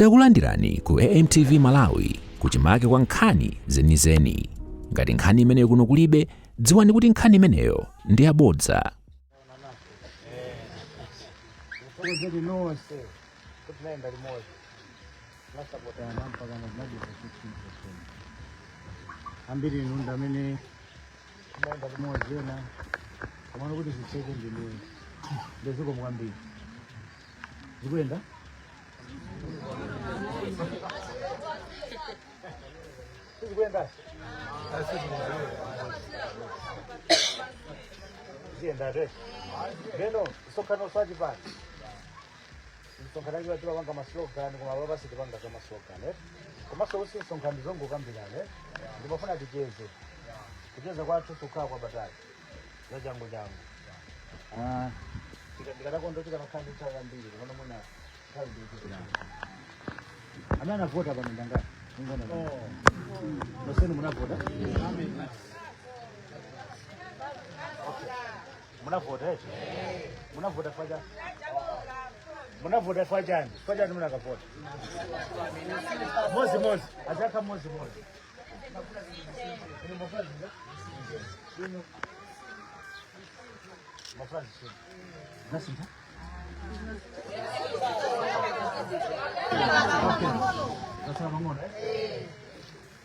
Takulandirani ku AMTV Malawi, kuchimake kwa nkhani zenizeni. Ngati nkhani imeneyo kuno kulibe, dziwani kuti nkhani imeneyo ndi yabodza. Zedi nonse kuti tinayenda limodzi, tinasapotana mpaka tinadutsa 16%. Ambiri inu ndi amene timayenda limodzi, ena komano kuti zitheke ndinuyo. Nde zikomo kwambiri. Zikuyenda? Sizikuyenda? Ziyenda te. Lero msonkhano wachipani. Msonkhano wachipani timapanga maslogan, koma apa sitipanga za maslogan. Eh? Komanso usi msonkhano zongokambirana. Eh? Ndimafuna ticheze. Kucheza kwathu sukhala kwa batali. Za changu changu. Ah, ndikadakonda tikanakhala ndi nthawi yambiri, komano mwina nthawi ndikuchitira. Amene anavota pano ndangati? Ingona. Nonsenu munavota? Okay. Munavota eti? Munavota faja? Munavota fajani? Fajani munakavota? Mozi mozi. Azaka mozi mozi. Inu mafuna zinga? Inu. Mafuna zinga. Nasintha? Okay. Nasala pang'ono eh?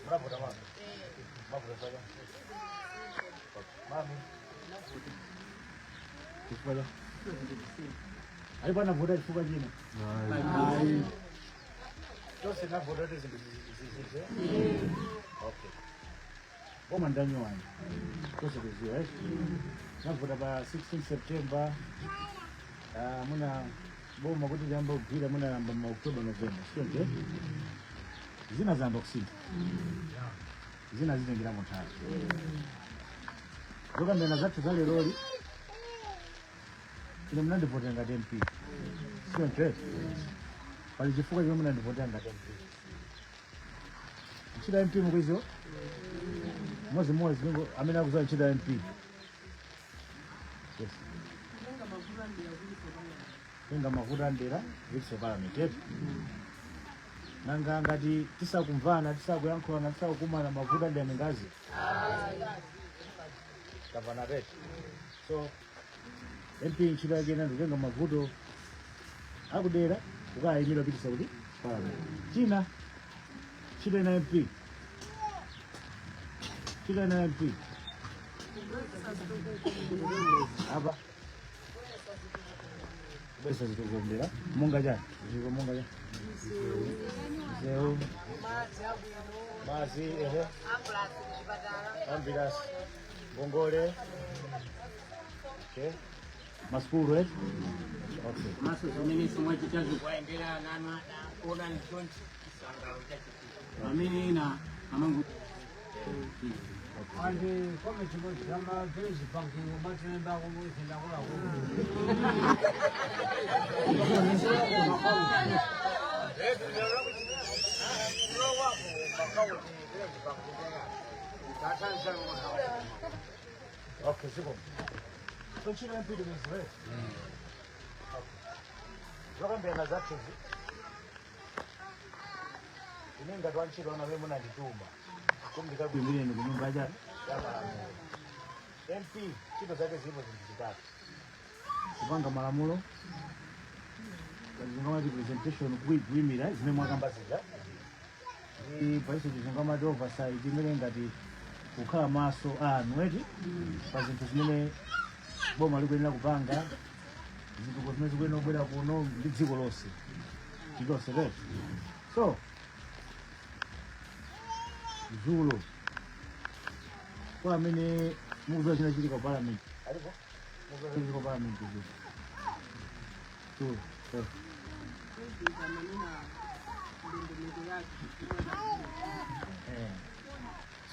Munavota mami? Mavota faja? Mami? Chifukwa cha? Alipo anavota chifukwa china? Ayi. Tonse navota kuti zinthu zizithe. Okay. Boma ndi lanyuwani. Tonse kuziwa eh? Navota pa 16 September. Ah, muna boma kuti liyamba kugwira munayamba mu October, November. Sio? Zina zayamba kusintha. Zina zitengera nthawi. Zokambirana zathu za leroli, ine munandivotera ngati MP. Sio? Pali chifukwa chomwe munandivotera ngati MP. Ntchito ya MP mukuiziwa? Mozi mozi amene akuziwa ntchito ya MP. Yes. Tenga mavuto andera kupititsa parliament eti. Nanga ngati tisakumvana, tisakuyankhulana, tisakukumana, mavuto andera ningazi? Tamvana eti. So MP ntchito yake ina ndikutenga mavuto akudera kukayimira kupititsa kuti parliament. China, ntchito ina MP. Ntchito ina MP. Apa. Kubweretsa zitukuko mdera monga chani? Zitukuko monga chani? Misewu, madzi, ehe, ambulance, ngongole, okay, masukulu eh? Okay. Komanso zimene mwachita zikuwayendera ana anu adaona chonchi chisangalalo chachikulu pamene ena amango. Andi kome chimodzi chama village bank umatiremba kumwe ndakula. Okay, ziko. So ntchito ya MP tikuiziwa. Okay. Zokambirana zathuzi. Ine ngati wantchito wanu amene munandituma. Kuti ndikakuyimireni ku nyumba ya ya malamulo. MP ntchito zake zilipo zinthu zitatu. Kupanga malamulo, pachizungu amati presentation, kuyimira zimene mwakamba zija. Ndi paiso chizungu amati oversight, imene ngati kukhala maso anu eti pa zinthu zimene boma likuyenera kupanga, zitukuko zimene zikuyenera kubwera kuno ndi dziko lonse chilonse eti. So dzulo, kwa amene mukudziwa chinachitika ku parliament, alipo mukudziwa chinachitika ku parliament dzulo? Dzulo eh. Amanena ndondomeko yake. Eh.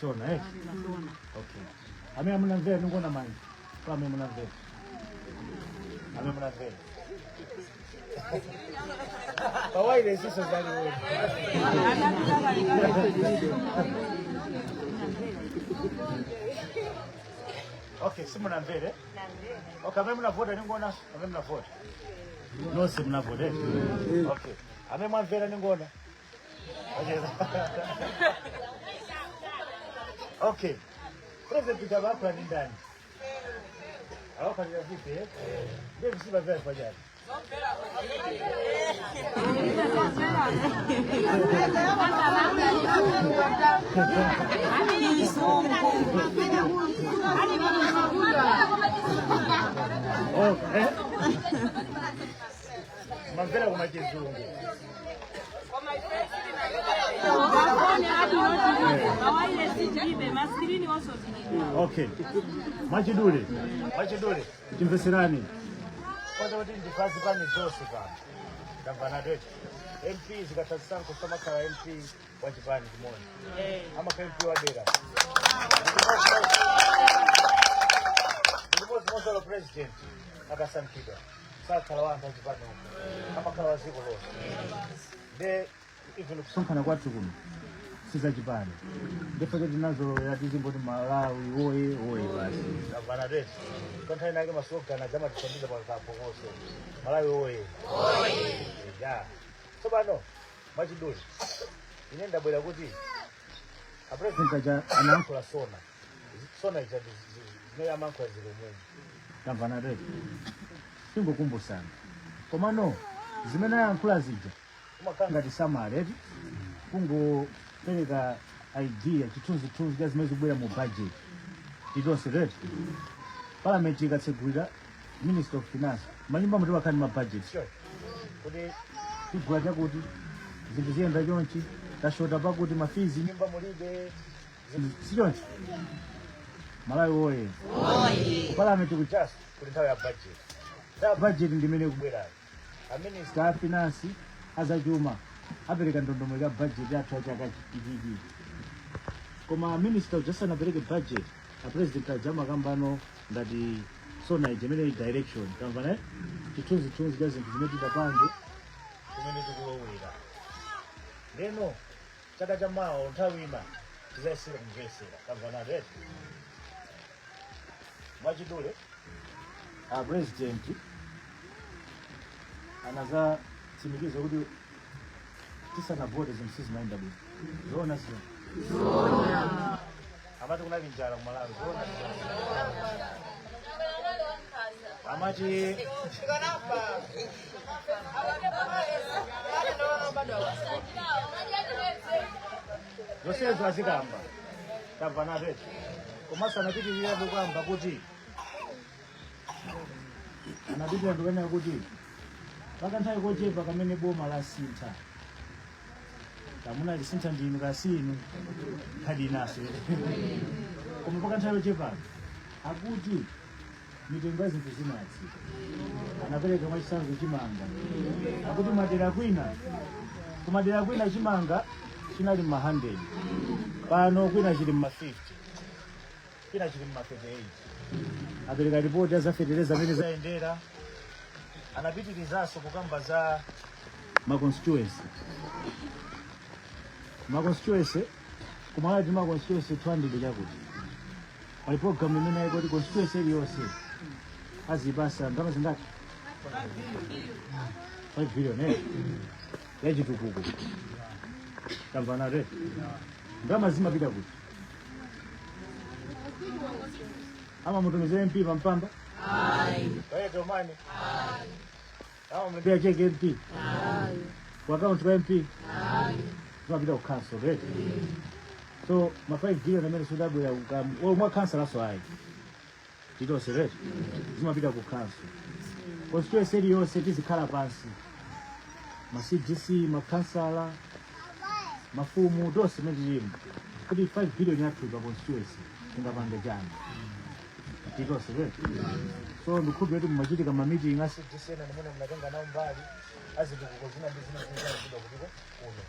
Sona eh? Okay. Amene munamvera, ndikuona manja. Kwa amene munamvera. Amene munamvera. Kawaida sisi zali wewe. Okay, si munamvere? Okay, amene munavota, ndikuona amene munavota. Nonse munavota. Okay. Amene mwamvera ningona. Okay. President Peter bakula ndi ndani? Awakhalira vipi eh? Ndiye msibamvera pajani. Oh, eh? Mamvera kuma chizungu. Okay. Mwachidule. Mwachidule. Timveserani. Kwanza kuti ndifazi pani zonse pano. Tamvana twetu. MP zikatha zisankho samakhala MP wa chipani chimodzi. Amakhala MP wa dera. Ndimodzimodzi president akasankhidwa sakhala wa anthu achipani uko. Amakhala wa dziko lonse. Nde even kusonkhana kwathu kuno sizachipani ndifo choti tinazolowera tizingoti Malawi woye woye basi. Tamvana twetu. Kanthawi nake ma slogan ajamatithandiza pakaphokoso. Malawi woye. Ya. Tsopano mwachidule ine ndabwera kuti a president aja anayankhula SONA. SONA ija ndi zimene amayankhula zili umwene. Tamvana twetu. Tingokumbusana. Komano zimene ayankhula zija umakhala ngati summary eti kungopereka idea, chithunzithunzi cha zimene zikubwera mu budget titonse reti. Parliament ikatsegulira, Minister of Finance, manyumba muti wakhani ma budget. Sure. Kuti tigula chakuti, zinthu ziyenda chonchi, tashota pakuti, ma fees nyumba mulibe, si chonchi? Malawi woye! Parliament kujaso kuti nthawi ya budget. Nthawi ya budget ndimene kubwerayo a Minister a Finance, azachuma, apereka ndondomeko ya budget yathu ya chaka ichichi. Koma minister uja asanapereke budget, a president aja amakambano ngati SONA ija imene direction. Tamvana eh? Chithunzithunzi cha zinthu zimene titapange, kumene tikulowera. Leno chaka cha mawa nthawi ina tizayesera kumvesera. Tamvana eti? Mwachidule, a president anazatsimikiza kuti tisanavote zinthu sizimayenda bwino. Zoona sizo? Amati kunali njala ku Malawi. Zoona sizo? Amati zonsezo azikamba. Tamva napetu. Komanso anapitirira kukamba kuti, anapitirira ndikunena kuti pakanthawi kochepa kamene boma lasintha, kamuna lisintha ndinu kasinu khadi inaso, koma pakanthawi kochepa akuti mitengo ya zinthu zinatsika. Anapereka mwachitsanzo chimanga, akuti madera kwina, kumadera kwina chimanga chinali mma 100, pano kwina chili mma 50, kwina chili mma 38. Apereka ripoti ya zafetereza amene zayendera. Anapitirizanso kukamba za ma constituency. Ma constituency kumalawi ti ma constituency 200 chakuti pali program imene ayikoti constituency iliyonse azipasa ndalama zingati? 5 billion eh yachitukuko. Tamvana re? Ndalama zimapita kuti? Amamutumizira MP pampamba payetomani, amamulembera cheke MP ku account kwa MP, zimapita ku council, right? So ma 5 billion amene sudabwera mwa council aso ayi, titonse right, zimapita ku council. Constituency iliyonse tizikhala pansi, ma CDC, makhansala, mafumu, tonse imene tilimo, kuti 5 billion yathu pa constituency tingapange chani. Titonse right. So ndikhulupirira kuti mumachitika ma meeting a CDC ena ndimene munatenga nawo mbali azitukuko zina ndi zina zimene zinachitidwa kutiko kuno.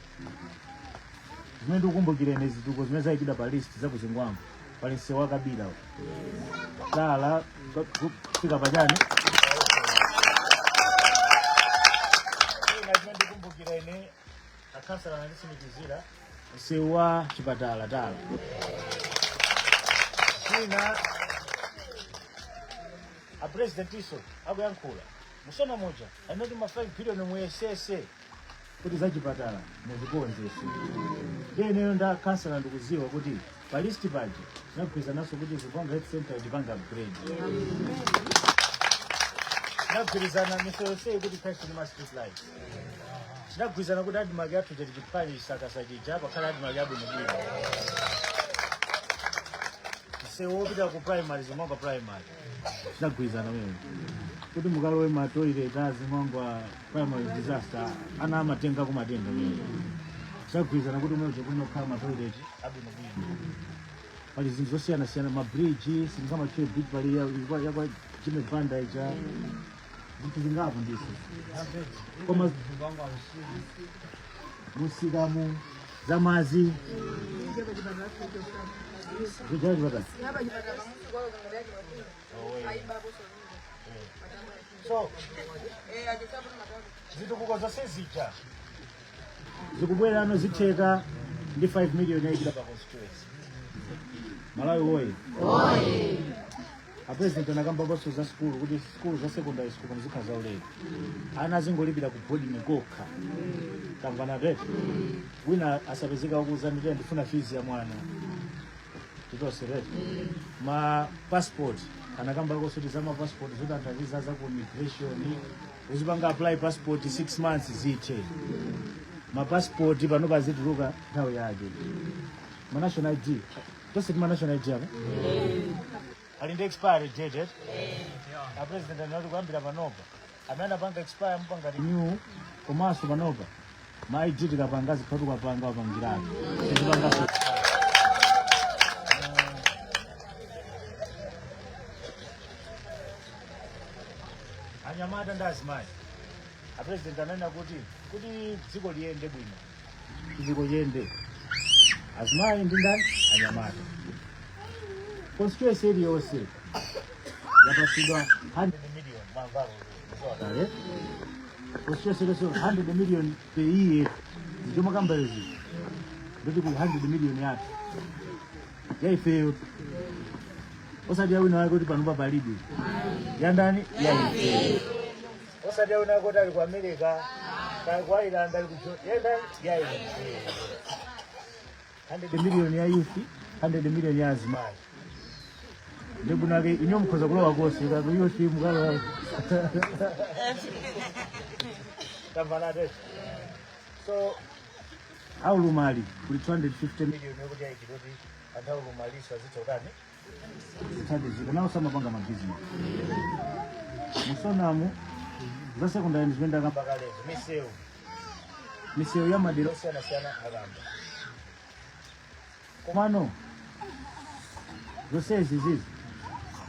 Zimene ndikukumbukira ine, zitukuko zimene zayikidwa pa list za kuzingwango, pali msewu wa Kabila tala kufika pachani. Ina chimene ndikumbukira ine, akhansala ananditsimikizira, msewu wa chipatala tala. China, a president iso akuyankhula Musona moja anati ma 5 billion muyesese kuti zachipatala muzikonzese. Ineyo nda kansala ndikuziwa kuti pa list paja tinagwirizananso kuti Zingwangwa Health Center itipanga upgrade. Tinagwirizana misewu yonseyi kuti ikhale ndi ma street lights. Tinagwirizana kuti ADMARC yathu chati chisakasa chija pakhala ADMARC yabwinobwino. Msewu wopita ku primary, Zingwangwa Primary, tinagwirizana wewe kuti mukalowe ma toilet a Zingwangwa Primary disaster, ana amatenga kumatenga wewe. Tinagwirizana kuti umwe kunokhala ma toilet abwinobwino. Pali zinthu zosiyanasiyana, ma bridge, singamatchule bridge, pali yakwa Jimmy Banda ija, zinthu zingapo ndiso, koma musikamu zamazi zichachipatala. So zitukuko zonse zija zikubwera ano zitheka ndi 5 million yayikira pa constituency. Malawi woye! A President anakambaponso za sukulu kuti sukulu za secondary school pano zikhala zaulere, ana azingolipira ku boarding kokha. Tamvana tete? Wina asapezeka kuuza ndite ndifuna fees ya mwana. Titose tete? Ma passport anakambakonso kuti za ma passport zoti anthu aziza za ku immigration uzipanga apply passport 6 months zithe. Ma passport pano pazituluka nthawi yake. Ma national ID, tonse tima national ID apa ali ndi expiry date, eh? A President anati kuyambira panopa amene anapanga expire mupanga renew, komanso panopa ma ID tikapanga zikhala tikapanga wapangiratu tizipangaso. Anyamata ndi azimayi, a President ananena kuti dziko liyende bwino, dziko liyende, azimayi ndi ndani, anyamata. Constituency iliyonse yapasidwa 100 million. Mamvalo kale, constituency iliyonse 100 million per year. Zichoma kambezi ndoti kuli 100 million yathu yaifeyo, osati yawina wake kuti panopa palibe yandani, yaifeyo, osati yawina wake kuti ali ku America kali ku Ireland ali ku yandani, yaifeyo. 100 million ya youth, 100 million ya azimayi. Ndibunake inyo mukhoza kulowa konse kaku youth mukalowa. Tamvana tete? So aulumali kuli 250 million yokuti ayikidwa kuti anthu aulumaliso azitha utani, zithandizika nawo samapanga mabizinesi. Musonamu za secondary zimene ndakamba kalezo, misewu, misewu ya madera osiyanasiyana akamba. Komano zonsezi zizi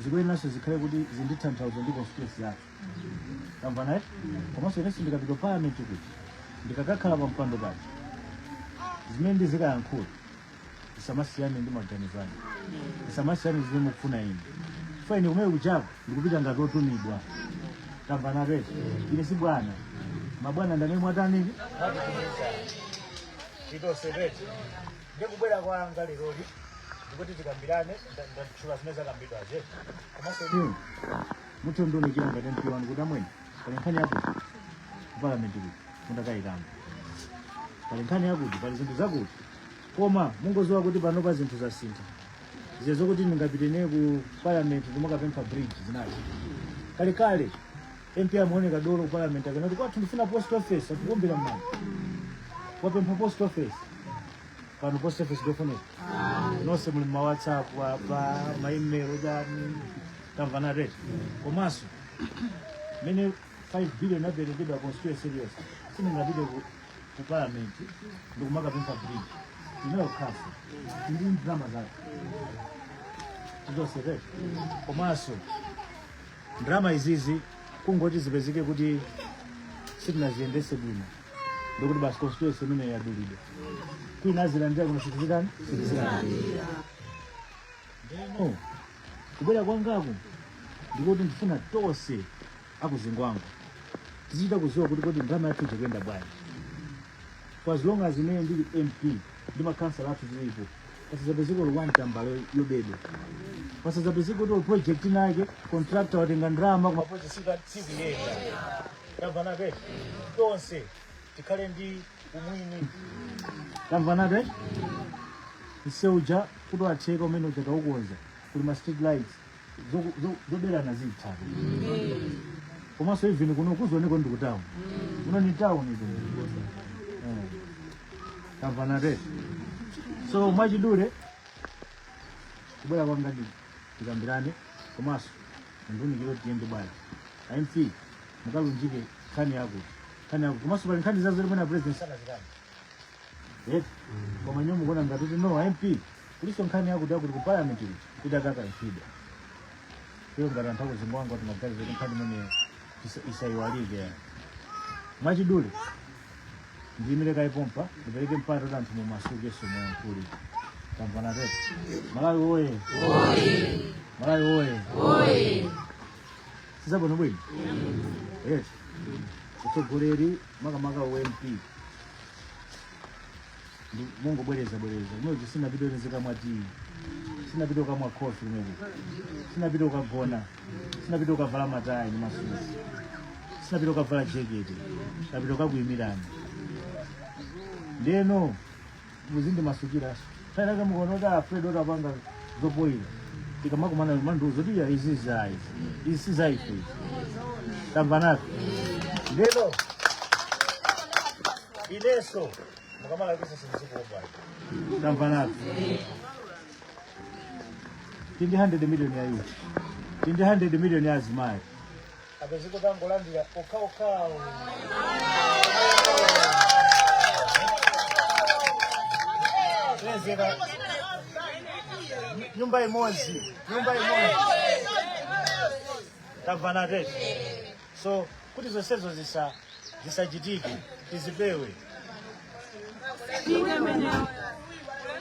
zikuyeneranso zikhale kuti zindithanthauzo ndi constituency yathu. Tamvana eti? Komanso inenso ndikapita parliament kuti ndikakakhala pa mpando paja, zimene ndizikayankhula zisamasiyane ndi maganizo anu, zisamasiyane zimene mukufuna ine, chifukwa ine kumene kuchako ndikupita ngati otumidwa. Tamvana tete? Ine si bwana, mabwana ndamene mwatanini mwatitumiza. Titose tete? Ndikubwera kwanga leroli ndikuti tikambirane. Ndatchula zimene zakambidwaze, komanso inu mutondonekera ngati MP wanu kuti amwene pali nkhani yakuti ku parliament kuti mundakayikamba, pali nkhani yakuti, pali zinthu zakuti, koma mungoziwa kuti panopa zinthu zasintha. Ziye zokuti ndingapite ne ku parliament ndimakapempha bridge zinazi. Kalekale MP amaoneka dolo ku parliament akanati kwathu ndifuna post office, akukumbira mmanja wapempha post office. Pano post office ndofunika nonse muli ma WhatsApp apa, ma email, chani. Tamvana tete? Komanso mene 5 billion aperekedwa constituency iliyonse, sindingapite ku parliament ndikumakapempha bridge ineyo khasa ndi ndalama zake. Titose tete? Komanso ndalama izizi kungoti zipezeke kuti sitinaziyendese bwino, ndikuti basi constituency imene yadulidwa, kwina azilandira, kuno sitizitani, sitizilandira. Ndeno kubwera kwangaku ndikuti ndifuna tonse akuzingwangwa tizichita kuziwa kuti kodi ndalama yathu ikuyenda bwanji. For as long as ine ndili MP ndi makhansala athu tilipo, pasazapezeka one tambala yobedwa. Pasadzapezeke kuti project inake contractor watenga ndalama koma project sikuyenda. Tamvanatu? Tonse tikhale ndi umwini. Tamvanatu? Mseuja kuti watheka umene uja taukonza, kuli ma street lights zoberana zitha. Komanso even kuno kuzioneka ndi ku town. Kuno ni town ito. Tamvanatu? So mwachidule, kubwera kwanga ndi tikambirane komanso ndiunikire kuti tiyende bwanji. MP mukalunjike nkhani yako, nkhani yako, komanso pali nkhani zazo limene president sanazikani eti, koma nyo mukuona ngati kuti no, MP kuliso nkhani yakuti yakuti ku parliament kuja idakakankhidwa. Iyo ngati anthu akuzingwanga kuti maganizo kuti nkhani imeneyo isayiwalike. Mwachidule ndiyimire kayipompa, ndipereke mpata kuti anthu mumasuke somuyankhule. Tamvana tetu? Malawi oye! Malawi oye! Sizabwino bwino eti? Utsogoleri, makamaka uMP, ndi mungobwereza bwereza kumene sinapita zikamwa tii, sinapita ukamwa khofi kumene, sinapita ukagona, sinapita ukavala matayi ndi masuti, sinapita ukavala jekete, napita ukakuyimirani. Ndeno muzindimasukiranso tanaka mukaona kuti afred otapanga zopoyira, tikamakumana mandiuza kuti iya, izi zayi, izi sizaife izi. Tamvanatu? Ndeno ineso mukamalakisa sinzikuombani. Tamvanatu? Tindi 100 million ya youth, tindi 100 million ya azimayi, apezeko tangolandira okhaokhawo. Lezeka nyumba imodzi, nyumba imodzi. Tamvana tete? So kuti zonsezo zisachitike, tizipewe,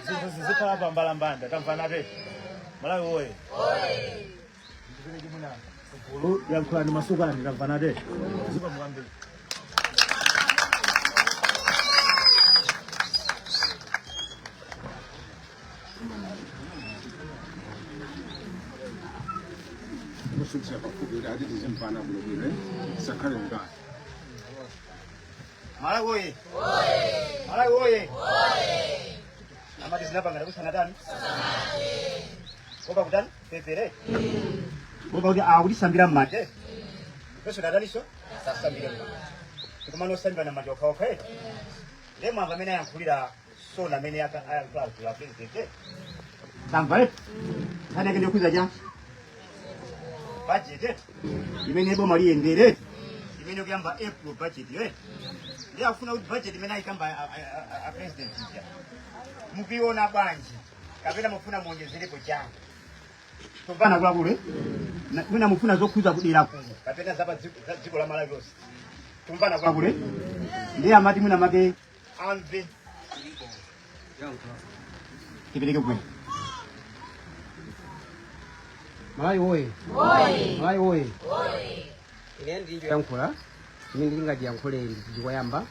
zinthu zizikhala pambalambanda. Tamvana tete? Malawi oye! Ndipereke mwina gulu, yankhulani, masukani. Tamvana tete? Zikomo kwambiri. Kusukira pafupi kuti ati tizimvana bwinobwino, sakhale kutali. Malawi oye! Malawi oye! Amati zinapangana kuti sanatani kopa kutani pepere kopa kuti akutisambira mmanja peso nataniso sasambire mmanja, tikumana osambira mmanja okhaokha eti. Ndiye mwamva amene ayankhulira sona amene ayankhula la president. Tamva eti? Nkhani yake ndiyokhuza cha budget eti, imene boma liyendere, imene kuyamba April budget yo eti. Ndiye akufuna kuti budget imene ayikamba a president ija mukuiona bwanji, kapena mufuna muonjezerepo chani? Tumvana kulakule? Mwina mufuna zokhuza kudera kuno kapena za pa dziko za dziko la Malawi lonse? Tumvana kulakule? Ndiye amati mwina make amve tipereke kwenu. Malawi woye! Malawi woye! Ine ndinjoyankhula chimene ndingatiyankhule ndikoyamba,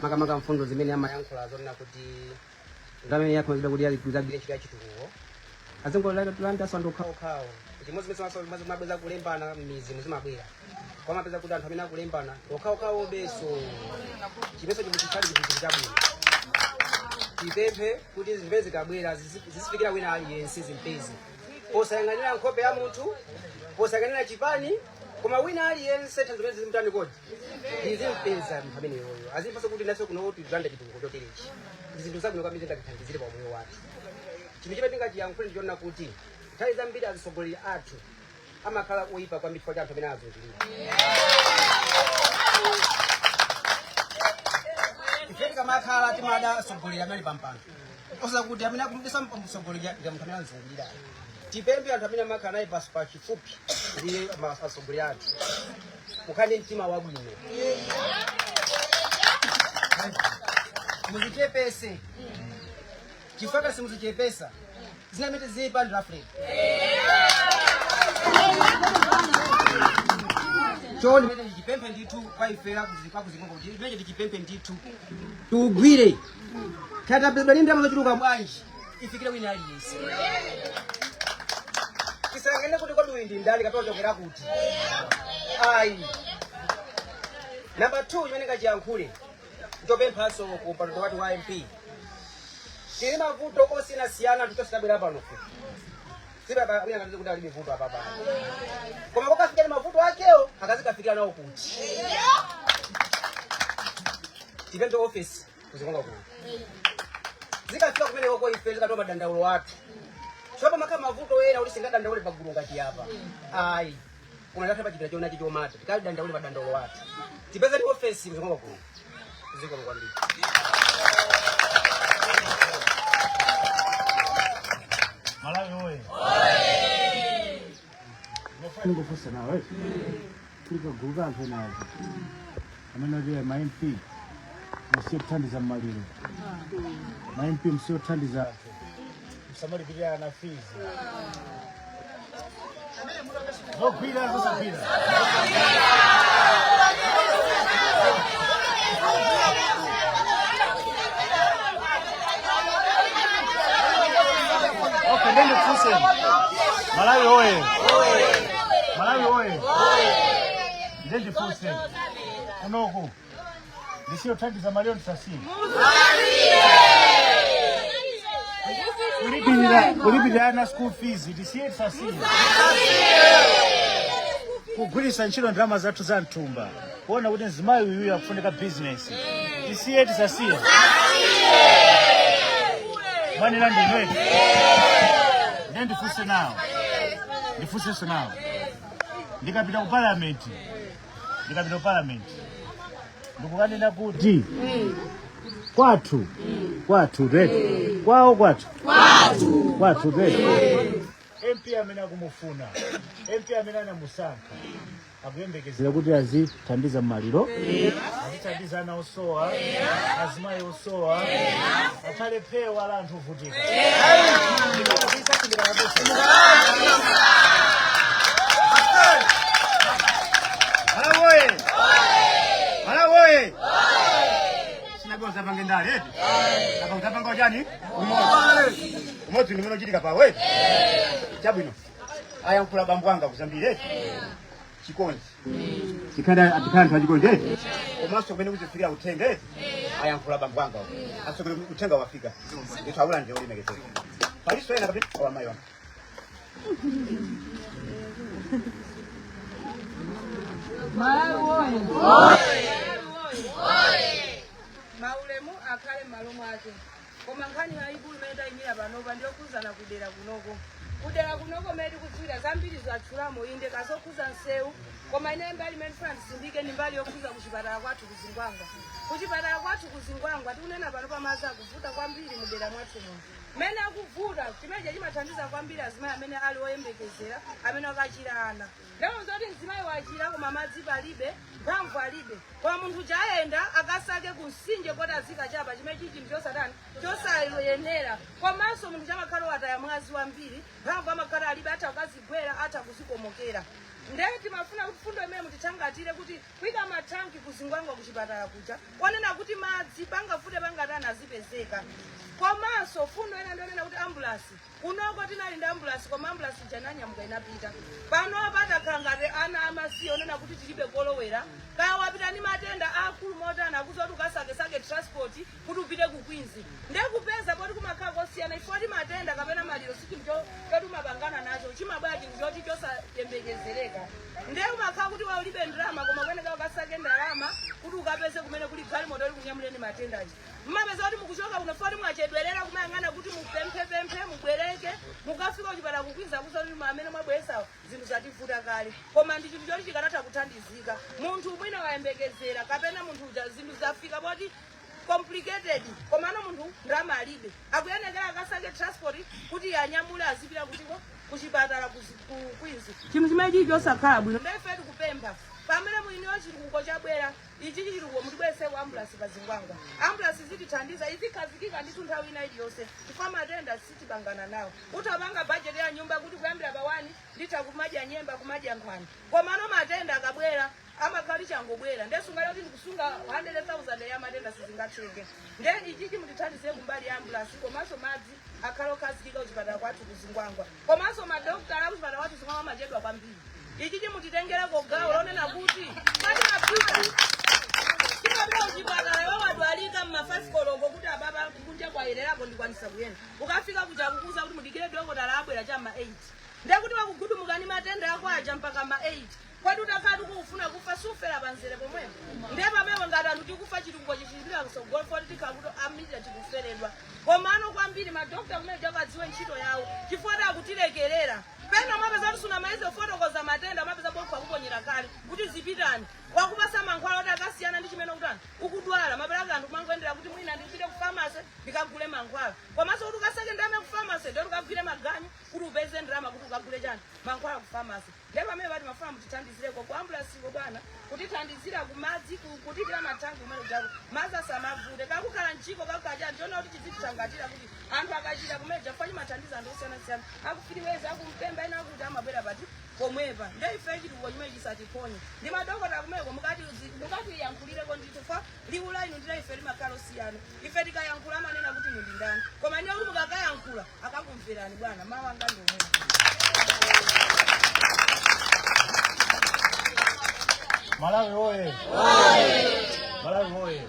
makamaka mfundo zimene amayankhula zonena kuti ndamene yakhonzedwa kuti azagwire ntchito ya chitukuko, azingolandaso anthu okhaokhawo. Chimodzimodzi mabweza kulembana m'mizi, muzimabwera kwamapeza kuti anthu amene akulembana okhaokhawo beso chimeso chimwe chikhali chinthu chabwino. Tipemphe kuti zimene zikabwera zizifikira wina aliyense, zimpeze posayang'anira nkhope ya munthu, posayang'anira chipani, koma wina aliyense thandizo zimene zimutani kodi zizimpeza munthu ameneyoyo, azimvanso kuti naso kuno tilanda chitukuko choterechi. Ndi zinthu zabwino kwambiri zingatithandizire pa moyo wathu. Chinthu chimene tingachiyankhule ndichonena kuti nthawi zambiri atsogoleri athu amakhala oyipa kwambiri chifukwa cha anthu amene azungulira. Ife tikamakhala timada atsogoleri amene ali pampando, osakuti amene akumudisa mtsogoleri ndi munthu amene azungulira. Tipemphe anthu amene amakhala naye pa chifupi ndi atsogoleri athu, mukhale ndi mtima wabwino, muzichepese, chifukwa kasi muzichepesa zinamene zipa ndi Africa cho ndimene tichipemphe ndithu kwa ife akuzingongo kuti imene tichipemphe ndithu tiugwire tatapezedwa ndi ndalama zochuluka bwanji, ifikire wina aliyense. Tisayang'ane kuti kodi uyu ndi ndani kapena uchokera kuti, ayi. Namba 2 chimene ngachiyankhule, nchopemphanso ku mpando wathu wa MP. Tili mavuto osiyanasiyana tutositabwera pano sibwina kuti alibe vuto apapano, koma kokafika mavuto akewo akazikafikira nawo kuti tipemphe office kuzikonga kuno, zikafika kumene koko ife zikatoa madandaulo athu. Chopa makhala mavuto ena kuti singadandaule pagulu ngati apa, ayi, koma tatha pachipita chonachi chomata tikadandaule madandaulo athu, tipeze ndi office kuzikonga kuno. Zikomo kwambiri. Malawi oye! Ndingofunsa nawe, kuli kagulu ka anthu ena aja amene ati ma MP musiye kuthandiza mmaliro, ma MP musiye kuthandiza anthu, musamalipirira ana fees. Zogwira, zosagwira? Okay, ndende kufunse. Malawi oye! Malawi oye! Ndiye ndifunse, kunoku ndisiye kuthandiza maliro, ndisasiye kulipirira ana school fees, ndisiye, tisasiye kugwiritsa ntchito ndalama zathu za mthumba kuona kuti mzimayi uyuyu akufunika business, tisiye, tisasiye? Mwanena ndinweti. Ndiye ndifunse nawo, ndifunsenso nawo, ndikapita ku parliament, ndikapita ku parliament ndikukanena kuti kwathu, kwathu redi, kwawo, kwathu, kwathu redi, MP amene akumufuna, MP amene anamusankha akuyembekezera kuti azithandiza mmaliro, azithandiza ana osowa, azimayi osowa, akhale phewa la anthu ovutika. Ndikalakwitsa, sindikalakwitsa? Malawi oye! Malawi oye! Sinabiwa zapange ndale eti? Apa utapanga chani? Umodzi. Umodzi ndi umene uchitika pawe. Chabwino. Ayankhula bambo anga kuzambiri eti? Chikonzi. Tikhale atikhala anthu achikonzi eti? Komanso kumene kuzifikira uthenga eti? Ayankhula bambo anga. Asokole uthenga wafika. Ndithu awulandire olemekezeka. Paliso ena kapena awamayi wanga. Malawi oye! Maulemu akhale m'malo mwake. Koma nkhani yayikulu imene tayimira panopa ndiyokhuzana kudera kunoko. Kudera kunoko mmene tikudziwira zambiri zatchulamo, inde, kazokhuza msewu, koma ine mbali imene ndifuna ndisindike ndi mbali yokhuza kuchipatala kwathu kuZingwangwa. Kuchipatala kwathu kuZingwangwa, tikunena pano pamadzi akuvuta kwambiri mudera mwathu muno. Mmene akuvuta chimenechi chimathandiza kwambiri azimayi amene ali oyembekezera, amene akachira ana. Ndemo zoti mzimayi wachira koma madzi palibe, mphamvu alibe, koma munthu chayenda akasake kumtsinje koti azikachapa, chimene chichi chinthu chosatani, chosayenera. Komanso munthu chamakhala wataya mwazi wambiri, mphamvu amakhala alibe, atha kukazigwera, atha kuzikomokera. Nde timafuna kuti fundo imene mutithangatire kuti kuyika mathanki kuZingwangwa kuchipatala kuja, onena kuti madzi pangafute pangatani azipezeka. Komanso fundo ina ndionena kuti ambulance kunoko tinali ndi ambulance, koma ambulance ija inanyamuka inapita. Pano patakhala ngati ana amasiye, onena kuti tilibe kolowera. Kaya wapita ndi matenda akulu motani, akuza kuti ukasakesake transport kuti upite ku Queens, nde kupeza poti kumakhala kosiyana ifoti matenda kapena maliro si chinthu choti umapangana nacho, chimabwera chinthu choti chosayembekezereka. Nde umakhala kuti wa ulibe ndalama, koma kuyeneka ukasake ndalama kuti ukapeze kumene kuli galimoto ili kunyamuleni matendachi. Mmapeza kuti mukuchoka kuno foti mwachedwerera kumayang'ana kuti mupemphepemphe mubwereke, mukafika kuchipatala ku Queens akuza kuti amene mwabweresawo zinthu zativuta kale. Koma ndi chinthu choti chikanatha kuthandizika. Munthu mwina wayembekezera kapena munthu uja zinthu zafika poti complicated, komano munthu ndalama alibe, akuyenekera akasake transport kuti anyamule azipita kutiko, kuchipatala ku Queens, chinthu chimene chili chosakhala bwino. Ndefe tikupempha pamene mwiniyo chitukuko chabwera ichi, chitukuko mutibwereseko ambulance pa Zingwangwa. Ambulance zitithandiza, izikhazikika ndithu nthawi ina iliyonse, chifukwa matenda sitibangana nawo. Utapanga budget ya nyumba kuti kuyambira pa 1 nditha kumadya nyemba, kumadya nkhwani, komano matenda akabwera Amakhala changobwera nde sungale kuti ndikusunga 100,000 ya matenda, sizingatheke. Nde ichichi mutithandize kumbali ya ambulance, komanso madzi akhale okhazikika kuchipatala kwathu kuzingwangwa, komanso madokotala akuchipatala kwathu zingwangwa amachedwa kwambiri. Ichichi mutitengereko gawo lonena kuti patimapita timapita kuchipatala, iwe wadwalika mma 5 koloko kuti ababa kunja kwayererako ndikwanisa kuyenda, ukafika kuja kukuza kuti mudikire dokotala abwera chamma 8, ndekuti wakugudumuka ni matenda ako aja mpaka ma 8. Kwati utakhala tikufuna kufa, sufera panzere pomwepo. Ndiye pamene ngati anthu tikufa, chitukuko chichipita kusogolo foti tikhala kuti amita tikuferedwa. Komano kwambiri madokta kumene chakadziwe ntchito yawo, chifukwa akutilekerera. Pena mapeza kuti sunamalize kufotokoza matenda, mapeza bokha kuponyera kale kuti zipitani, wakupasa mankhwala oti akasiyana ndi chimene ukutani ukudwala. Maperaka anthu kumangoyendera kuti mwina ndipite ku pharmacy ndikagule mankhwala, komanso kuti ukasake ndalama ku pharmacy, ndoti ukagwire maganyu kuti upeze ndalama kuti ukagule chani, mankhwala ku pharmacy. Ndiye pamene pati mafuna mutithandizireko ku ambulance bwana, kutithandizira kumadzi, kutikira mathanki kumene kujako madzi asamavute, kakukhala mchiko kakukhala chani, tiona kuti chizitithangatira kuti anthu akachita kumene jafa chimathandiza anthu osiyanasiyana akufiriweza, akumpemba, ena akuti amabwera pati pomwepa. Nde ife chitukuko chimene chisatiponye ndi madokota kumeko, mukati mukatiyankhulireko ndithu fa liwu la inu ndila ife limakhala osiyana. Ife tikayankhula amanena kuti inu ndi ndani, koma ndiye kuti mukakayankhula akakumverani bwana. Mawu anga ndi omwewo. Malawi oye! Malawi oye!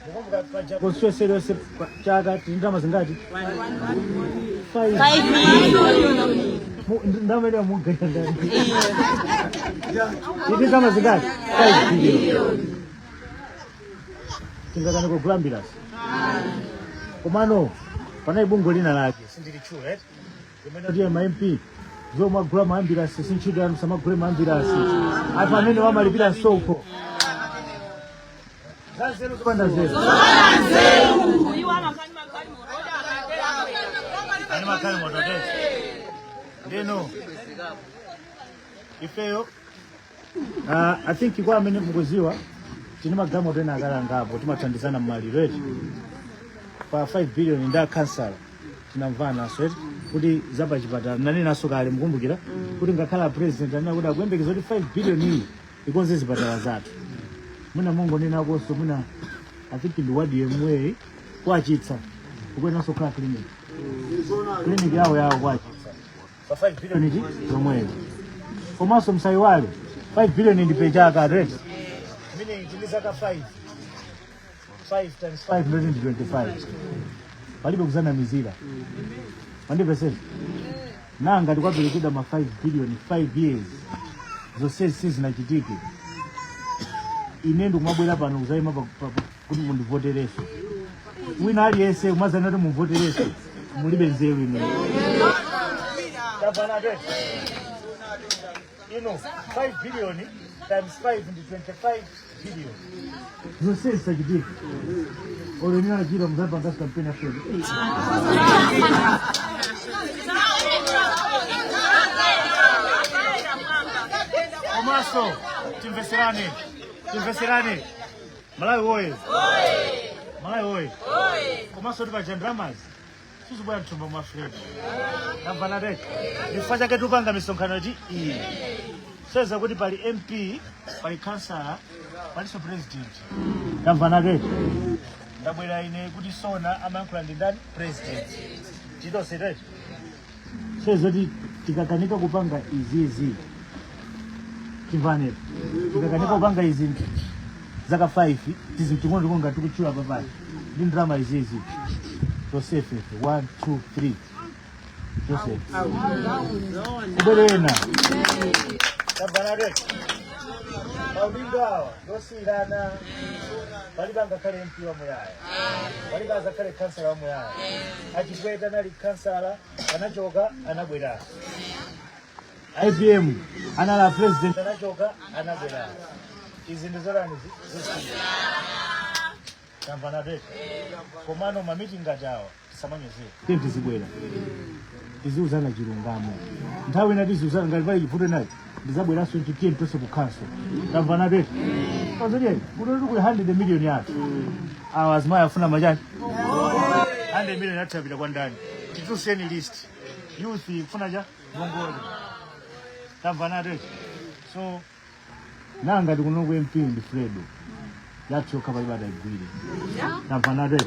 Mukumbuka paja constituency iliyonse chaka tili ndalama zingati? 5. Ndalama ile mugaya ndani? Tili ndalama zingati? 5 billion. Tingakane kugula ambulance? Komano panali bungwe lina lake sindilitchula eti, limene kuti ma MP zomwe agula ma ambulance si ntchito yanu, samagule ma ambulance anthu amene wamalipira msonkho. Zanzeru zopanda nzeru? Iwo amakhani magalimoto oti akatera. Ani magalimoto tete ndino ifeyo. I think kwa amene mukuziwa, tini magalimoto ena akalangapo timathandizana mmaliro eti pa 5 billion ndi akhansala tinamvanaso eti kuti zapachipatala nanenaso kale, mukumbukira kuti ngakhala president anena kuti akuyembekeza kuti 5 billion iyi ikonze zipatala zathu. Mwina mungonenakonso, mwina I think ndi wadi yemweyi kwachitsa kukuyenanso kukhala clinic, clinic yawo yawo kwachitsa pa 5 billion iti yomweyo. Komanso msayiwale 5 billion ndi pechaka, right? Meaning tili zaka 5. 5 times 5 ndoti ndi 25. Palibe kuzanamizira, 100%. Nanga tikwaperekedwa ma 5 billion 5 years zonsezi sizinachitike, ine ndikumabwera pano kuzayima kuti mundivotereso, wina aliyense kumazana kuti mumvotereso, mulibe nzeru ino. Tabana te ino 5 billion times 5 ndi 25 billion, zonse zisachitike. Olo ine achita muzapanga campaign ya Fred. Komanso timveserane, timveserane. Malawi woye! Malawi woye! Komanso tipaja ndalamazi sizibwera mthumba mwa Fred. Tamvana tete? Chifukwa chake tupanga misonkhano iti iyi, seza kuti pali MP, pali kansala, palinso president. Tamvana tete? Ndabwera ine kuti sona amayankhula ndi ndani? President. Titonse tete sezoti tikakanika kupanga izizi, timvanepo, tikakanika kupanga izi zaka 5 tizimting'ono tikonga tikutchula papayi ndi ndalama izizi Joseph 1 2 3 Joseph kubwerena. Tamvana tete? Maudindo awa ndosiyirana. Palibe angakhale MP wamuyaya, palibe azakhale kansala wamuyaya. Achikweta anali kansala, anachoka, anabweranso. IPM anala president, anachoka, anabweranso. Izi ndi zolani zosiyira. Tamvana tete? Komano ma meeting ngati awa tisamanyozere. Tiye tizibwera tiziuzana chilungamo. Nthawi ina tiziuzana ngati pali chivuto inachi, ndizabweranso nti tiye tonse ku council. Tamvana tete? Pazodieni kuti kuli 100 million yathu, awa azimayi afuna machani, 100 million yathu yapita kwa ndani? Tituseni list. Youth kufuna cha ngongole. Tamvana tete? So Nanga tikuno ku MP ndi Fredo. Yathu yokha palibe atayigwire. Tamvana eti?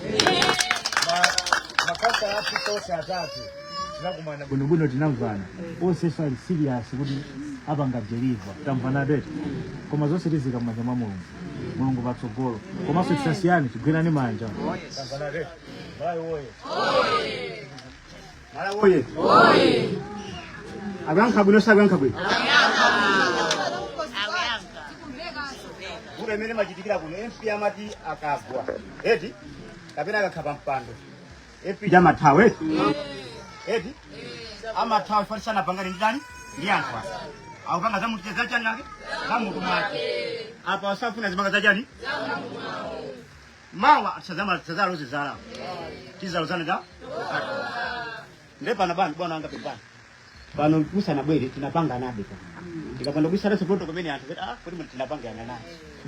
Makhansala athu onse atatu tinakumana bwinobwino, tinamvana onse ali serious kuti apanga deliver. Tamvana eti? Koma zonse tizika m'manja mwa Mulungu. Mulungu patsogolo, komanso tisasiyane, tigwirane manja. Tamvana eti? Malawi woye! Malawi woye! Akuyankha bwino, sakuyankha bwino? Vuto imene machitikira kuno, MP amati akagwa eti kapena akakhala mpando, MP amathawa eti, eti amathawa chifukwa sanapangane ndi ndani, ndi anthu asa akupanga za mutu zachani nake za mutu mwake. Apa asafuna zimanga zachani mawa sazaloze zala tizalozana da nde pano bwana, bwana wanga, pepani pano musanabwere tinapanga nabe pano tikapanda kuisala protocol kumene anthu kuti ah kuti tinapangana naye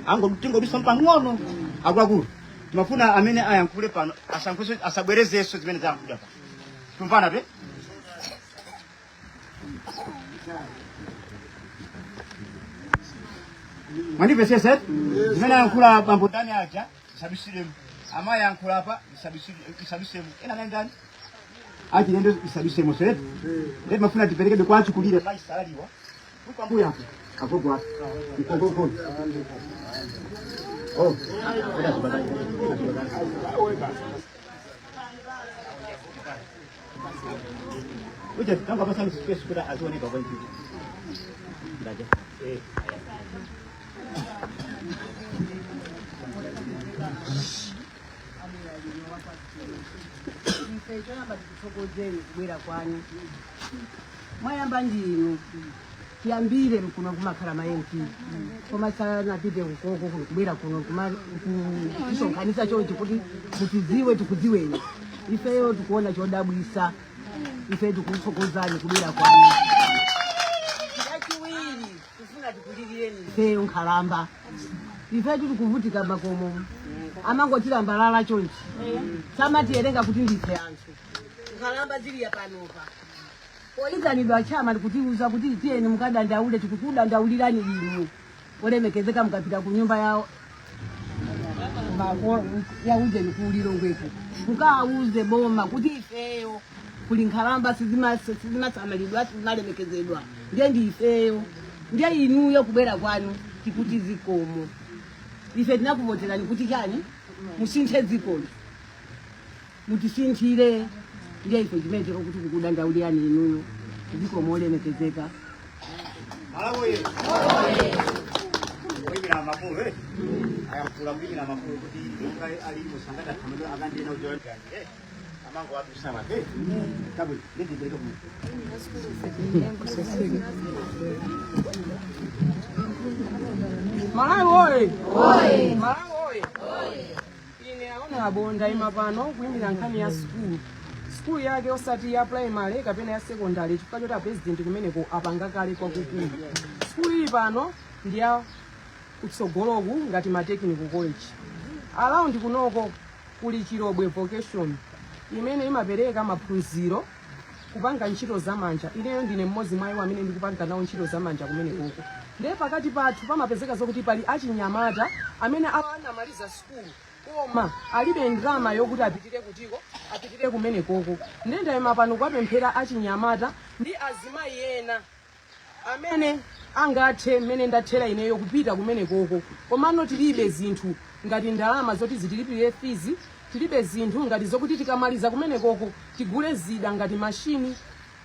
ango tingodusa pang'ono. Akuluakulu, timafuna amene ayankhule pano asankhuso asabwerezenso zimene zayankhulidwa pano. Tumvana pe? Mwandimvesese? Zimene ayankhula bambo ndani aja isabisiremu, amayi ayankhula apa isabisiremu, ena nani ndani achilendo isabisiremu so eti mafuna tiperekebe kwa achikulire mayi salaliwa pambuyo apo agogo apo mkongokoni. Oh, uje tanga pasani space kuti azioneka kwa nchito ndaja eh. Ife choyamba tikuthokozeni kubwera kwanu. Mwayamba ndinu tiyambire kuno kumakhala ma MP, koma sanapite ukoko kubwera kuno kusonkhanisa chonchi kuti mutidziwe, tikudziweni. Ifeyo tikuona chodabwisa. Ife tikuthokozani kubwera kwanu. Chachiwiri, kufuna tikulilireni ifeyo nkhalamba. Ife tili kuvutika makomo, amangotilambalala chonchi, samatiyerenga kuti ndife anthu. Nkhalamba ziliya panopa poyitanidwa chama kutiuza kuti tiyeni mukadandaule, tikukudandaulirani inu olemekezeka. Mukapita ku nyumba ya ya ujeni ku Lilongweko, mukawuze boma kuti ifeyo kuli nkhalamba sizimasamalidwa, sizimalemekezedwa. Ndiye ndi ifeyo. Ndiye inuyo kubwera kwanu tikuti zikomo. Ife tinakuvoterani kuti chani? Musinthe dzikoli, mutisinthire. Ndiye ife chimene chiko kuti kukudandaulirani inuyo, zikomo olemekezeka. Malawi kuyimira makulu eh ayankhula kuyimira makulu kuti monga ali musangata thamando akandena ujoyani eh amango adusawa eh kabwe ndindi kuno. Malawi woye! Malawi woye! Ine honorable ndayima pano kuyimira nkhani ya sukulu, sukulu yake osati ya primary kapena ya secondary, chifukwa choti a president kumeneko apanga kale kwakukulu. Sukulu ili pano ndi ya kutsogoloku ngati ma technical college. Around kunoko kuli Chilobwe Vocation imene imapereka maphunziro kupanga ntchito zamanja. Ineyo ndine mmodzi mwa iwo amene ndikupanga nawo ntchito zamanja kumenekoko. Ndiye pakati pathu pamapezeka zokuti pali achinyamata amene anamaliza sukulu koma alibe ndalama yokuti apitire kutiko, apitire kumenekoko. Ndiye ndayima pano kuwapemphera achinyamata ndi azimayi ena amene angathe mmene ndathera ineyo kupita kumenekoko, komano tilibe zinthu ngati ndalama zoti zitilipirire fees, tilibe zinthu ngati zokuti tikamaliza kumenekoko tigule zida ngati mashini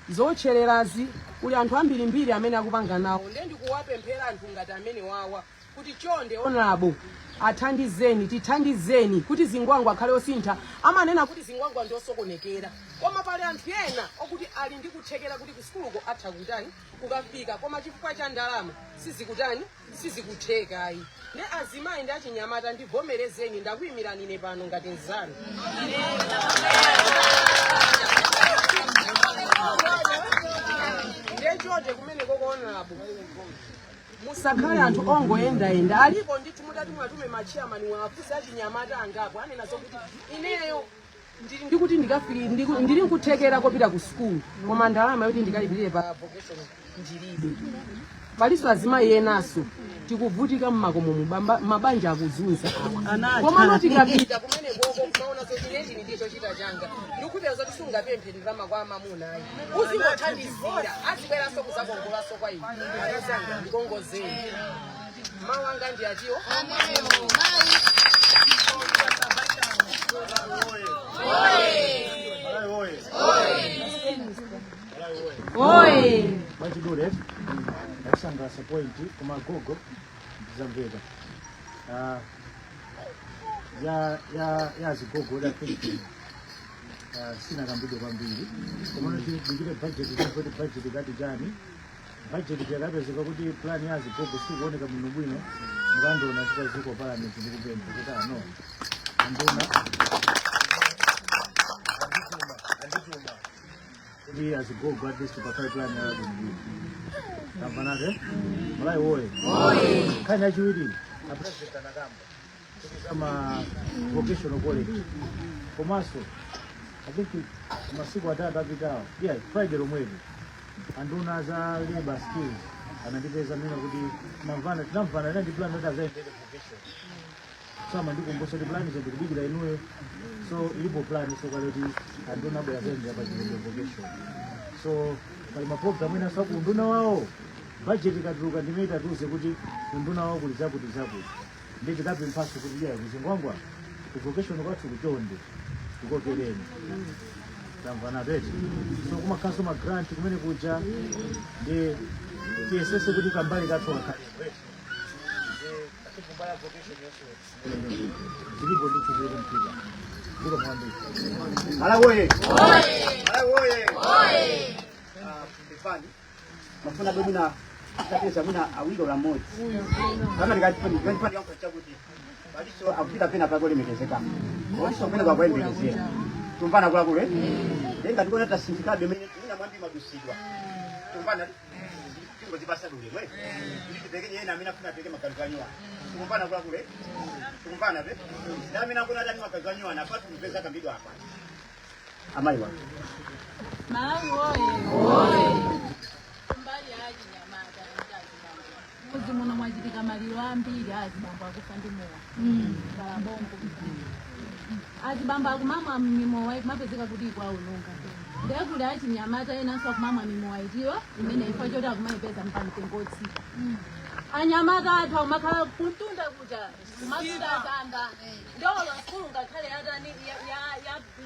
zotchererazi. Kuli anthu ambirimbiri amene akupanga nawo. Ndiye ndikuwapemphera anthu ngati amene wawa kuti chonde honorable athandizeni, tithandizeni kuti Zingwangwa akhale osintha. Amanena kuti Zingwangwa ndi osokonekera, koma pali anthu ena okuti ali ndi kuthekera kuti ku sukuluko atha kutani, kukafika, koma chifukwa cha ndalama sizikutani, sizikuthekayi. Ndi azimayi ndi achinyamata, ndivomerezeni, ndakuyimirani ine pano ngati mzanu. Ndiye chonde kumeneko honorable musakhale anthu ongoyendayenda. Alipo ndithu, mutati mwatume machairman waafuse achinyamata angapo anena zokuti ineyo ndili ndikuti ndikafiki ndili nkuthekera kopita ku sukulu, koma ndalama yoti ndikalipirire pa vocation Ndilibe. Palinso azimayi enaso tikuvutika mmakomo, mabanja akuzunza awa, komano tikapita kumene koko kumaona zoti ine chini ndicho chita changa, ndikupeza zoti sungapemphe ndalama kwa amamuna ayi, uzingothandizira, azibweranso kuzakongolanso kwa ine. Akazanga, ndikongozeni, mawu anga ndi atiwo. Malawi oye! Oye! Mwachidule, ndakusangalasa point koma gogo ndizamveka. Ah, ya zigogo da think sinakambidwe kwambiri, komano tidikire budget, kuti budget kati chani, budget yakapezeka kuti plan ya zigogo sikuoneka bwino bwino. Mukandiona chitaziko parliament, ndikupempha kuti ano anduna andituma kuti azigogo at least pakhale plan ya bwino bwino. Tamvanake? Malawi woye! Nkhani yachiwiri, a president anakamba kuti zama vocational college, komanso I think masiku 3 apitawo, yeah, Friday lomweli, anduna za labor skills anandipeza mina kuti tinamvana, tinamvana ina ndi plan kuti azayendere vocation, so amandikumbusa kuti plan ndikudikira inuyo. So ilipo plan, so kale kuti anduna abwera azayendera pa Chilembwe vocation. So pali maprogram ena saku unduna wawo, budget ikatuluka ndimene itatiuze kuti unduna wawo kuli zakuti zakuti, ndi tikapemphaso kuti iya kuzingwangwa ku vocation kwathu kuchonde tikokereni. Tamvana peti? So kumakhaso ma grant kumene kuja, ndi tiyesese kuti kambali kathu kakhalepo eti. Ndi kumbali ya vocation yonse zilipo ndithu, zili kumpita ziko mwambiri. Malawi oye! Malawi oye! Ah, Stefani, mafuna bwe mwina tapeza mwina awiri ola mmodzi kama ndikati chakuti paliso akupita pena pake olemekezeka oliso kumene kwakuyembekezera tumvana kulakule lenga ndikuona tasinthikabe mene mwina mwambi madusidwa tumvana tingozipasa dule mwe kuti tipeke yena amene afuna apeke magazi anyuwa. Tikumvana kulakule? Tikumvana pe ndi amene akuna adani magazi anyuwa apatu mpeza kambidwa apa amayiwa. Malawi woye! Mbali ya achinyamata ndi azibambo, mudzi muno mwachitika maliro ambiri, azibambo akufa ndi mowa kalabongo. Azibambo akumamwa mimowa, kumapezeka kuti ikwaononga. Ndekuli achinyamata enanso akumamwa mimowa itiyo imene ifo choti akumayipeza mpamtengo otsika. Anyamata athu akumakhala kuntunda kuja kumasuta chamba, ndolo sukulu ngakhale yatani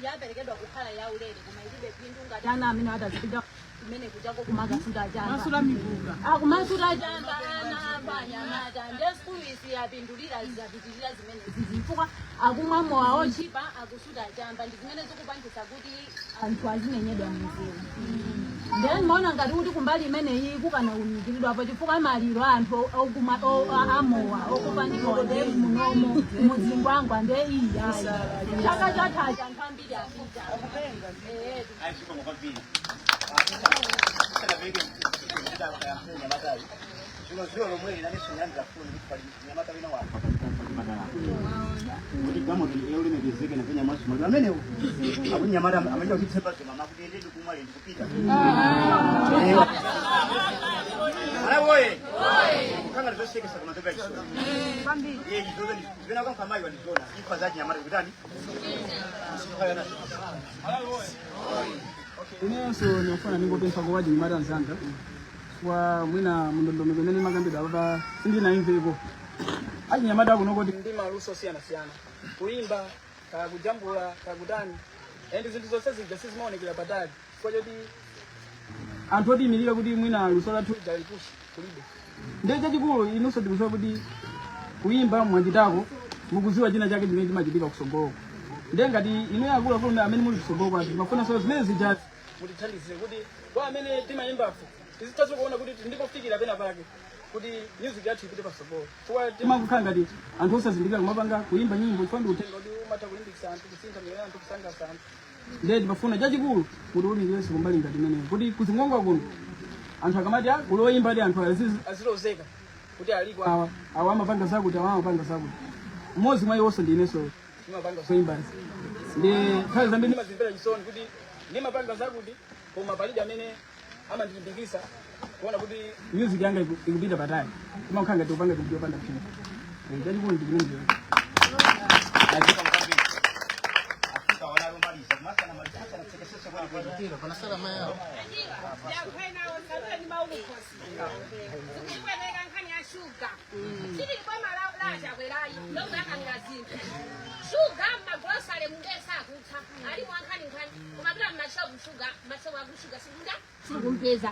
yaperekedwa kukhala yaulere, koma ilibe phindu ngati ana amene atazipita kumene kuchako kumakasuta chamba, akumasuta chamba ana apa anyamata. Nde sukulu isi yapindulira zizapitirira zimene chifukwa akumwa mowa ochipa, akusuta chamba, ndi zimene zikupangisa kuti anthu azimenyedwa mmisewu. Then maona ngati kuti kumbali imeneyi kukanawunikiridwapo, chifukwa maliro anthu amowa, okufa ndi mowa, nde munomo muzingwangwa nde iyi ayi, chaka chathachi anthu ambiri apita. Ayisiko kwambiri. Sanapereke nyamatayi zino zio lomwe linaniso nyandira foni kuti pali nyamata wina wafa pachipatala kuti gamoto eulemekezeke napenya maso maliro amenewo akuti nyamata amachita kuchitsepa zoma makuti ende ndikumwa le ndikupita. Malawi oye! Kukanga ndizosekesa koma zopa chisoni. Iye izozo zimene akanka mayi wandizona imfa za chinyamata kutani. Inenso ndimafuna ndingopempha kwa achinyamata anzanga, kwa mwina mundondomeko imene imakambidwa apa sindinayimveko. Achinyamata kuno kuti ndi maluso osiyanasiyana, kuimba kaya kujambula kaya kutani, and zinthu zonse zija sizimaonekera patali chifukwa choti anthu otiyimirira kuti mwina luso lathu lija lipushe kulibe. Ndiye chachikulu inunso tikuziwa kuti kuyimba mwachitako, mukuziwa china chake chimene chimachitika kusogoloko. Ndiye ngati inu akuluakulu amene muli kusogolo kwake, timafuna so zimene zija mutithandizire kuti kwa amene timayimbafe tizithaso kuona kuti ndikofikira pena pake kuti music yathu ipite pasogolo, chifukwa timakukhala ngati anthu osazindikira kumapanga kuyimba nyimbo, chifukwa ndi uthenga kuti umatha kulimbikitsa anthu, kusintha miyoyo ya anthu, kusangalatsa anthu. Ndiye timafuna chachikulu kuti uliyense kumbali ngati imeneyo, kuti kuzingwangwa kuno anthu akamati, "Ah, kuli oyimba," ati anthu azilozeka kuti aliko awa, awa amapanga zakuti, awa amapanga zakuti. Mmodzi mwa iwonso ndi inenso, ndimapanga zoyimbazi. Ndi nthawi zambiri ndimazimvera chisoni kuti ndimapanga zakuti koma palibe amene Amandilimbikisa kuona kuti music yanga ikupita patali, imakhala ngati upanga chinthu chopanda phindu. Chachikulu ndi chimenecho. Afika wanalomaliza kumasana maliza tsekesese kweli kweli. Zikuibweleka nkhani ya shuga chili boma la Chakwerayi lomuyang'anira zinthu. Shuga mmagulosale mungesa akutha alimu ankhani nkhani kumapita mmashopu, shuga mashopu akushuga sikunda sikumpeza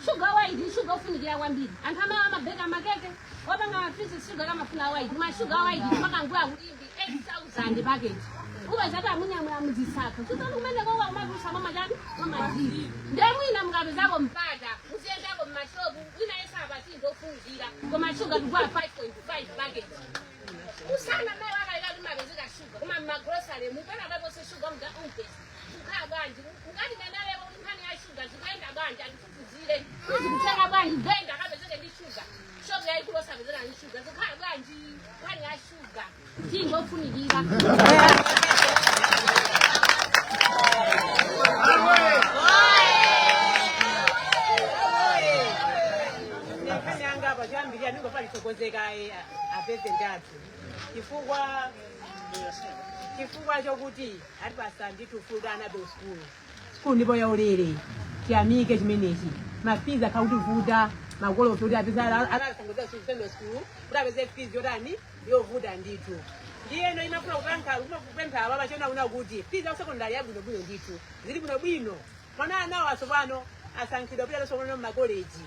shuga white, shuga ofunikira kwambiri. Anthu amene amabeka makeke, opanga mafisi, shuga kamafuna white. Mashuga white makangula kulimbi 8000 package, upeza ta munyamula muzisakha suzani kumene kowa kumatusa mamachani mamajiri. Ndiye mwina mukapezako mpata muziyendako mmashopu, wina yese apatinthu ofunikira, koma shuga tikugula 5.5 package. Usana naye wakaleka timapezeka shuga, koma mmagrosale mupena paponse shuga umpeza kukhala bwanji? Ngati nenaleko kuti nkhani ya shuga zikuyenda bwanji, andifufuzire zikutheka bwanji, genda akapezeke ndi shuga, shopu yayikulu osapezeka ndi shuga, zikhala bwanji nkhani ya shuga tingofunikira? Nkhani yanga apa choyambirira ndingofuna ndithokozeka a president athu chifukwa chokuti atipasa ndithu ufulu ana abe sukulu, sukulu ndipo yaulere. Tiyamike chimenechi. Ma fees akhautivuta makolo kuti apeza anasangoza secondary school kuti apeze fees yotani, yovuta ndithu. Ndiyeno imafuna kukankha kupempha ababa chona una kuti fees ya secondary yabwinobwino ndithu, zili bwinobwino. Mwana anawo asopano asankhidwa pita tsopano mmakoleji,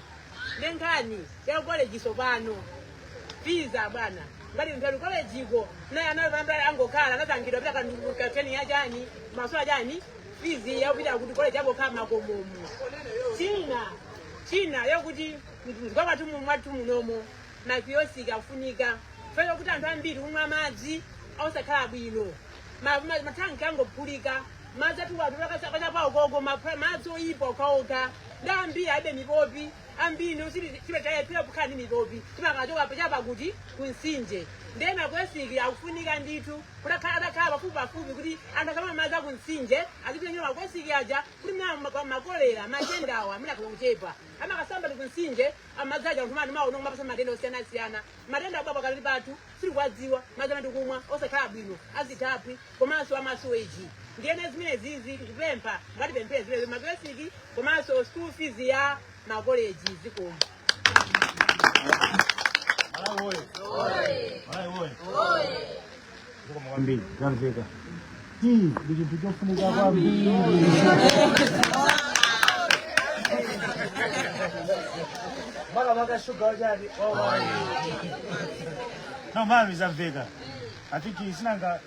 ndi nkhani ya koleji sopano fees bwana ngati mnthu ali kolejiko naye anapanda angokhala anasankhidwa pita kateni ya chani maso achani fees yakupita kuti koleji angokhala makomomo. China yakuti mzikwa mwathu munomo makiyosiki akufunika fena kuti anthu ambiri kumwa madzi osakhala bwino. Mathanki angophulika, madzi athu kwachapakoko madzi oyipa okhaokha, ndi ambiri alibe mipopi, ambiri chipachayepera kukhala ndi mipopi timakachoka chapa kuti kunsinje. Ndiye makiyosiki akufunika ndithu kuti atakhala pafupi pafupi kuti anthu asamwe madzi akunsinje, azipita nyuma makiyosiki aja kuti mna makolera matendawa amene akhala kuchepa amakasamba ndi kunsinje amadzi aja anthu mani maono kumapasa matenda osiyanasiyana. Matenda abwa pakati pathu sitikuwadziwa, madzi amene tikumwa osakhala bwino azithaphwi komanso amasuweji. Ndiyene zimene zizi tikupempha ngatipemphere zimene makiyosiki komanso school fees ya makoleji. Zikomo. Malawi oye! Malawi oye! Zikomo kwambiri, zamveka. Tii ndi chinthu chofunika kwambiri. Makamaka shuga wachani wawayi. No, mami, zamveka. I think sinanga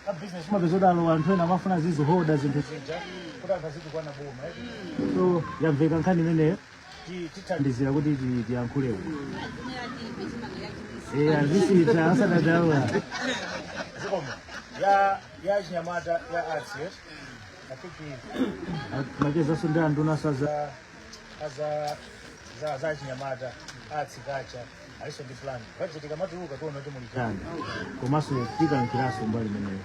a business mapeza udalo anthu ena amafuna zizihoda zinthu zija kuti anthu azitukwana boma. So yamveka nkhani imeneyo. Tithandizira kuti tiyankhule uko. Azisita asadadaula. Zikomo. Ya chinyamata ya arts, yes. I think machezaso ndi anduna za za za chinyamata, arts, culture, aliso ndi plan. Budget ikamatuluka tiona kuti muli chani, komanso tikankhiranso mbali imeneyo.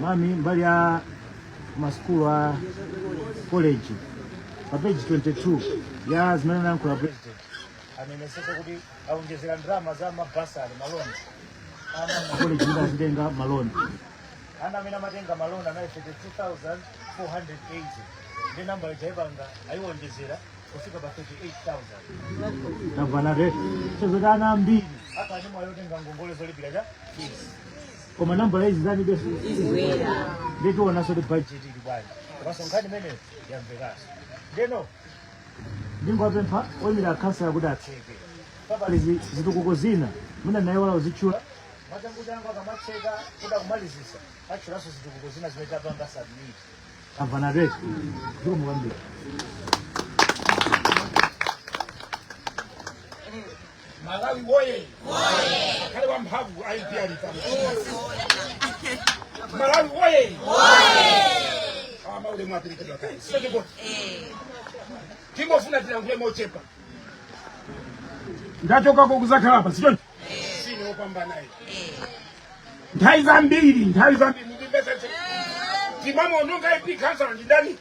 Mami, mbali ya masukulu a college pa page 22 ya zimene anayankhula president, anenesesa kuti aonjezera ndalama za ma bursary, ma loan ana makoleji kuti azitenga ma loan. Ana amene amatenga ma loan anali 32,480, ndi namba ija ipanga ayiwonjezera kufika pa 38,000. Tamvana re sozoti ana ambiri akhala ndi mwayi otenga ngongole zolipira cha fees, koma nambala izi zanibe nditionanso kuti budget ili bwanji, komanso nkhani imeneyo yamvekanso. Ndeno ndingowapempha oyimira khansala kuti atseke papali zitukuko zina mwina naye wala uzitchula mwachangu changu, akamatseka kuda kumalizisa atchulanso zitukuko zina zimene tapanga submit. Tamvana re? Zikomo kwambiri. Malawi woye! Akhale wamphamvu IP alipano. Malawi woye! Maulemu aperekedwa kale, sitachipoti tingofuna tilankhule mochepa. Ndachokako kuzakhala apa, sichoncho? Sine wopambanayi. Nthawi zambiri, nthawi zambiri, mundimvetsetse, timamuononga IP council ndi ndani?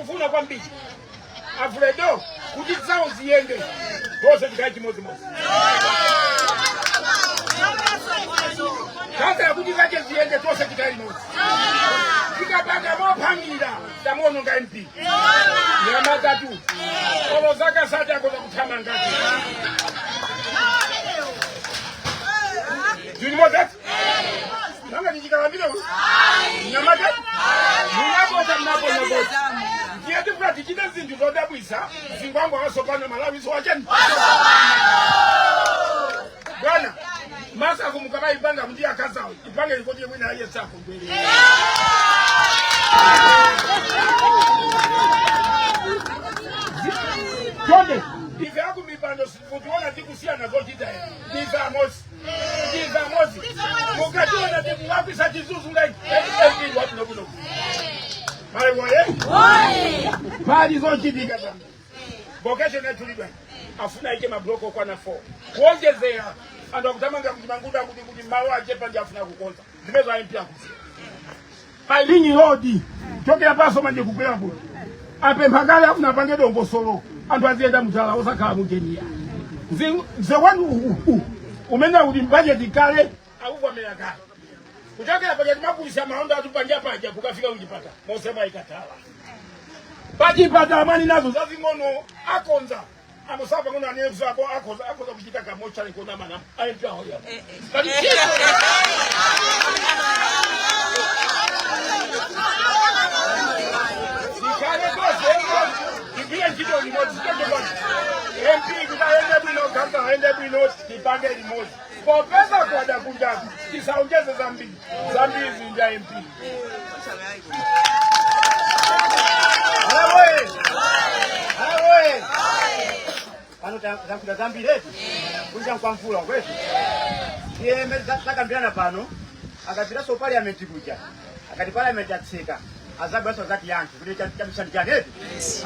Tikufuna kwambiri Alfredo kuti zawo ziyende, tonse tikhale chimodzimodzi. Kasa kuti zache ziyende, tonse tikhale limodzi. Tikapanga mophangira, tamuononga MP nyamatatu olo zaka sati akoza kuthamanga tilimodzi. Nanga tichikalambire nyamata munapota mnaponapota ndiye tifuna tichite zinthu zodabwisa. Zingwangwa wasopano, Malawi wachani bwana masaku mukamaipanga mndi akazawo ipange likoti mwina aye sako mbele. Chonde ife akumipando mutiona tikusiyana zochita, ndife amosi, ndife amosi. Mukationa tikulakwisa chizuzu ngai MP wabwinobwino Malawi woye, pali zochitika zambiri. Vocation yachulidwa, afuna ike mabloko kwana 4 kuonjezera. Anthu akutamanga kuti manguda kuti malo achepa, ndi afuna kukonza zimezo. MP akuziwa pa Ring Road chokera paso manje kukwera kuno, apempha kale, afuna apange dongosolo, anthu aziyenda mutala osakhala mujeniya. Nzewanu umene uli mbajeti kale, akuvomera kale kuchokera pakati makulisa maondo atu panja paja kukafika kuchipata mose mwayikatala pachipatala mwani nazo zazing'ono akonza amusapa ng'ono anezo ako akoza kuchita kamochale kona mana aempya hoya kali. Tikale tonse tigwire ntchito limodzi. Choncho bwana MP, kuti aende bwino, khansa aende bwino, tipange limodzi. Popeza kwada kunjaku, tisaongeze zambiri zambiri zinja MP. Malawi! Malawi! Pano tankhula zambiri eti, kunja kwa mvula kwetu. Ndiye mmene takambirana pano, akapitanso parliament kuja, akati parliament atseka, azabweranso azati yankhe kuti chabisa ndi chani eti,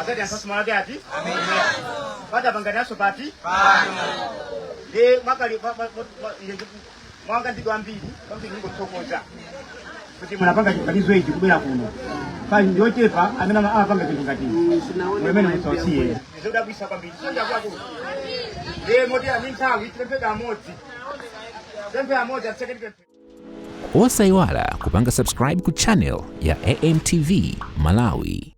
azati yankhanso malake ati patapanganiranso pati. Ndiye mwakali mwanga ndidwa ambiri kwambiri, ningothokoza kuti munapanga chiganizo ichi kubwera kuno. Pa ndiochepa amene amapanga zinthu ngati mwemene, musausiye zodabwisa kwambiri. Sonja kwakulu ndiye moti ani nthawi tipempheka amodzi, pemphe amodzi atseke ndipemphe. Osayiwala kupanga subscribe ku channel ya AMTV Malawi.